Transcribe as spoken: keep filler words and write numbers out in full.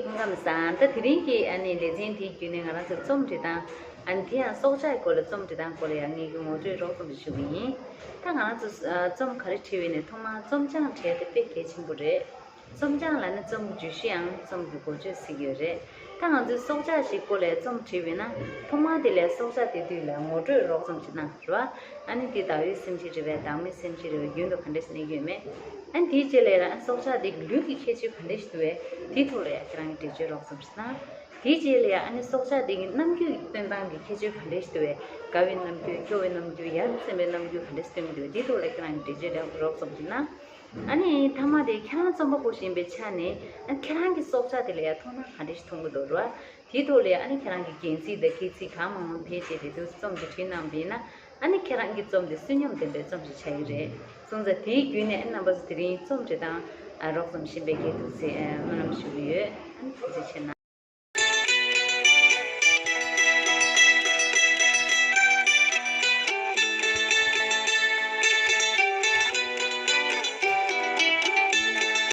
སྐུ་ཁམས་བཟང་། ད་དེ་རིང་གི་ཨ་ནི་ལེ་ཚན་དེའི་བརྒྱུད་ནས་ང་རང་ཚོ་རྩོམ་འབྲི་སྟངས། ཨ་ནི་དེ་ཡང་སྲོག་ཆགས་སྐོར་ལ་རྩོམ་འབྲི་སྟངས་སྐོར་ལ་ཡང་ངེད་ཀྱིས་ངོ་སྤྲོད་རོབ་ཙམ་ཞུ་གི་ཡིན། ད་ང་རང་ཚོ་ཨ་རྩོམ་ག་རེ་བྲིས་པ་ཡིན་ནའི་ཐོག་མར་རྩོམ་བྱང་བྲིས་དེ་དཔེ་གལ་ཆེན་པོ་རེད། རྩོམ་བྱང་ལབ་ན་རྩོམ་གྱི་བརྗོད་གཞི་ཡང་རྩོམ་གྱི་འགོ་བརྗོད་ཟེར་གྱི་ཡོད་རེད། ད་ང་ཚོས་སྲོག་ཆགས་ཤིག་སྐོར་ལ་རྩོམ་བྲིས་པ་ཡིན་ན། ཐོག་མར་དེ་ལ་སྲོག་ཆགས་དེ་དུས་ལ་ངོ་སྤྲོད་རོབ་ཙམ་ཞིག་གནང་རོགས། ཨ་ནི་དེ་བདག་ཡུལ་སེམས་ཅན་རེད་པས། བདག་མེད་སེམས་ཅན་རེད་པས། རྒྱུན་དུ་ག་འདྲ་ཞིག་གནས་ཀྱི་ཡོད་མེད། ཨ་ནི་དེའི་རྗེས་ལ་ཡང་སྲོག་ཆགས་དེ་གི་ལུས་ཀྱི་ཁྱད་ཆོས་ག་འདྲ་ཞིག་འདུག་པས། དེའི་ཐོག་ལ་ཡང་ཁྱེད་རང་གིས་འགྲེལ་བརྗོད་རོབ་ཙམ་ཞིག་གནང་། དེའི་རྗེས་ལ་ཡང་ཨ་ནི་སྲོག་ཆགས་དེ་གི་རྣམ་འགྱུར་སྟོན་སྟངས་ཀྱི་ཁྱད་ཆོས་ག་འདྲ་ཞིག་འདུག་པས། དགའ་བའི་རྣམ་འགྱུར། སྐྱོ་བའི་རྣམ་འགྱུར། ཡ་མཚན་པའི་རྣམ་འགྱུར་ག་འདྲ་ཞིག་སྟོན་གྱི་འདུག། དེའི་ཐོག་ལ་ཁྱེད་རང་གིས་འགྲེལ་བརྗོད་རོབ་ཙམ་ཞིག་གནང་། ཨ་ནི་མཐའ་མ་དེ་ཁྱེད་རང་རྩོམ་པ་པོ་ཞིག་ཡིན་པའི་ཆ་ནས། ཨ་ནི་ཁྱེད་རང་གི་སྲོག་ཆགས་དེ་ལ་ཡང་མཐོང་སྣང་ག་འདྲ་ཞིག་མཐོང་གི་འདུག་རེད་པ། དེའི་ཐོག་ལ་ཡང་ཨ་ནི་ཁྱེད་རང་གིས་རྒྱན་ཚིག་དང་སྐྱེད་ཚིག་གང་མང་མང་བེད་སྤྱད་དེ་དུས་རྩོམ་དེ་བྲིས་གནང་བ་ཡིན་ན། ཨ་ནི་ཁྱེད་རང་གི་རྩོམ་དེ་བསོད་སྙོམས་ལྡན་པའི་རྩོམ་ཞིག་ཆགས་ཀྱི་རེད། སོང་ཙང་དེའི་བརྒྱུད་ནས་ཨ་ནི་རྣམ་པ་ཚོ་དེ་རིང་རྩོམ་འབྲི་སྟངས་ཨ་རོབ་ཙམ་ཞིག་ཡིན་པའི་སྐད་དུ་ཟེར་ཨ་སྨོན་ལམ་ཞུ་གི་ཡོད། ཨ་ནི་ཐུགས་རྗེ་ཆེ་གནང་།